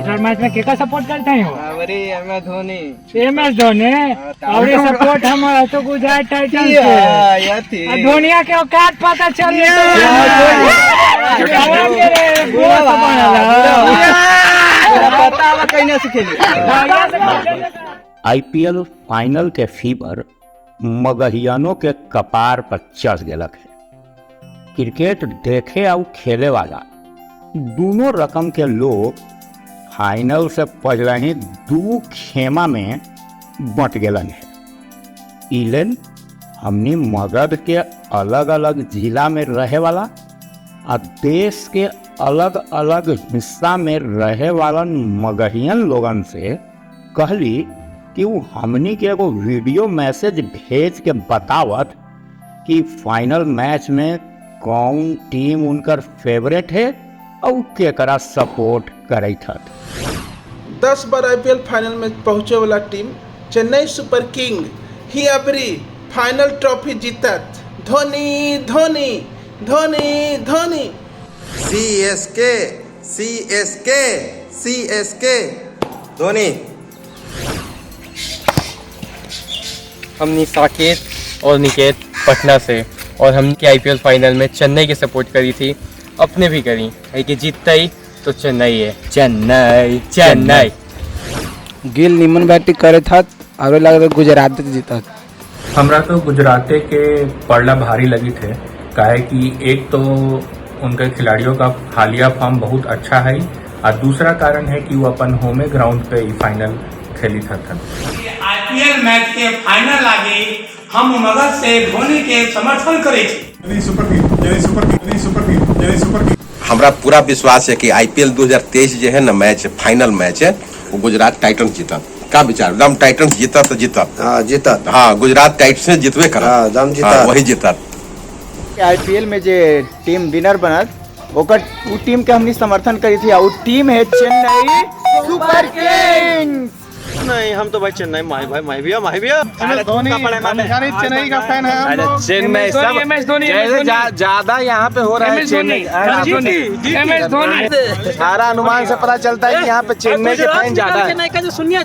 दूसरा मैच में केका सपोर्ट करते हैं हो? अरे एम एस धोनी। एम एस धोनी और ये सपोर्ट हमारा तो गुजरात टाइटंस के। आ धोनिया के औकात पता चल आईपीएल फाइनल के फीवर मगहियानों के कपार पर चढ़ गेलक है। क्रिकेट देखे और खेले वाला दोनों रकम के लोग फाइनल से पहले ही दू खेमा में बंट गेलन है। इलेन हमनी मगध के अलग अलग जिला में रहे वाला आ देश के अलग अलग हिस्सा में रहे वालन मगहियन लोगन से कहली कि वो हमनी के एगो वीडियो मैसेज भेज के बतावत कि फाइनल मैच में कौन टीम उनकर फेवरेट है और केकरा सपोर्ट करत हत। 10 बार आईपीएल फाइनल में पहुंचे वाला टीम चेन्नई सुपर किंग ही अबरी फाइनल ट्रॉफी जीतत। Dhoni Dhoni Dhoni Dhoni. CSK CSK CSK Dhoni. हमनी साकेत और निकेत पटना से, और हमने के आईपीएल फाइनल में चेन्नई के सपोर्ट करी थी, अपने भी करी है कि जीतता ही तो चेन्नई है। चेन्नई चेन्नई। गिल निमन बैटिंग करे था और लगता गुजरात जीतत। हमरा तो गुजराते के पड़ला भारी लगी थे, काहे कि एक तो उनके खिलाड़ियों का हालिया फॉर्म बहुत अच्छा है और दूसरा कारण है कि वो अपन होमे ग्राउंड पे ही फाइनल खेली था। आईपीएल मैच के फाइनल लागी हम मगध से धोनी के समर्थन करे छी। हमरा पूरा विश्वास है कि आईपीएल 2023 जो है ना मैच, फाइनल मैच है, वो गुजरात टाइटंस जीतत। का विचार? दम टाइटंस जीतत तो जीतत। हाँ जीतत। हाँ गुजरात टाइटंस जीतबे करत। हाँ, दम जीतत। हाँ, वही जीतत। आईपीएल में जे टीम विनर बनत ओकर उ टीम के हमनी समर्थन करी थी, और टीम है चेन्नई सुपर किंग्स। नहीं हम तो भाई चेन्नई, माही भाई, माही भैया, माही भैया। धोनी चेन्नई का फैन है। अरे चेन्नई सब जैसे ज्यादा यहाँ पे हो रहा है चेन्नई। सारा अनुमान से पता चलता है कि यहाँ पे चेन्नई के फैन ज्यादा है,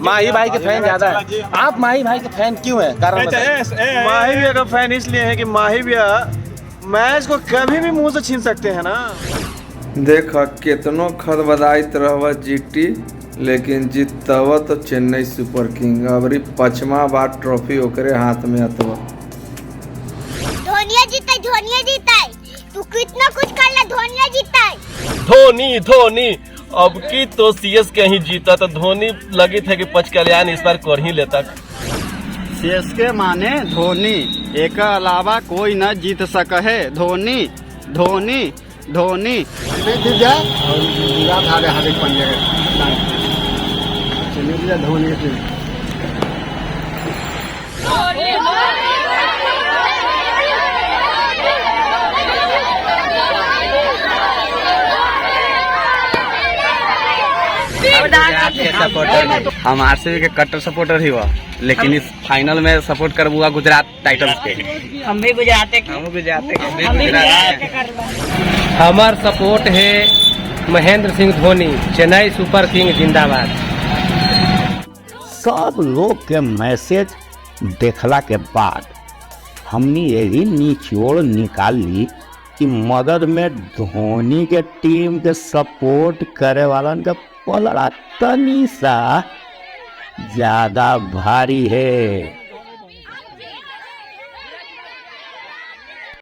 माही भाई के फैन ज्यादा है। आप माही भाई के फैन क्यों है? कारण माही भैया का फैन इसलिए है कि माही भैया मैच को कभी भी मुँह से छीन सकते हैं ना। देख केतनो खदबदाइत रहब जीटी, लेकिन जीतब तो चेन्नई सुपर किंग। अबरी 5वां बार ट्रॉफी ओकरे हाथ में अतवा। धोनिया जीता, धोनिया जीता, तू कितना कुछ कर ले, धोनिया जीता। धोनी धोनी अब की तो सीएसके ही जीता, तो धोनी लगी थे कि पच कल्याण इस बार कर ही लेता। सीएसके माने धोनी, एक अलावा कोई न जीत सके है। धोनी धोनी धोनी। जीत जाए और गुजरात हारे हार्दिक पांड्या के चेन्नई जीत धोनी की टीम। सपोर्टर हम आरसीबी के कट्टर सपोर्टर ही हुआ, लेकिन इस फाइनल में सपोर्ट कर हुआ गुजरात टाइटंस के। हम भी गुजरात के, हम गुजरात के, हम गुजरात के। हमार सपोर्ट है महेंद्र सिंह धोनी, चेन्नई सुपर किंग जिंदाबाद। सब लोग के मैसेज देखला के बाद हमनी यही निचोड़ निकाल ली कि मगध में धोनी के टीम के सपोर्ट करे वालन का पलड़ा तनी सा ज्यादा भारी है।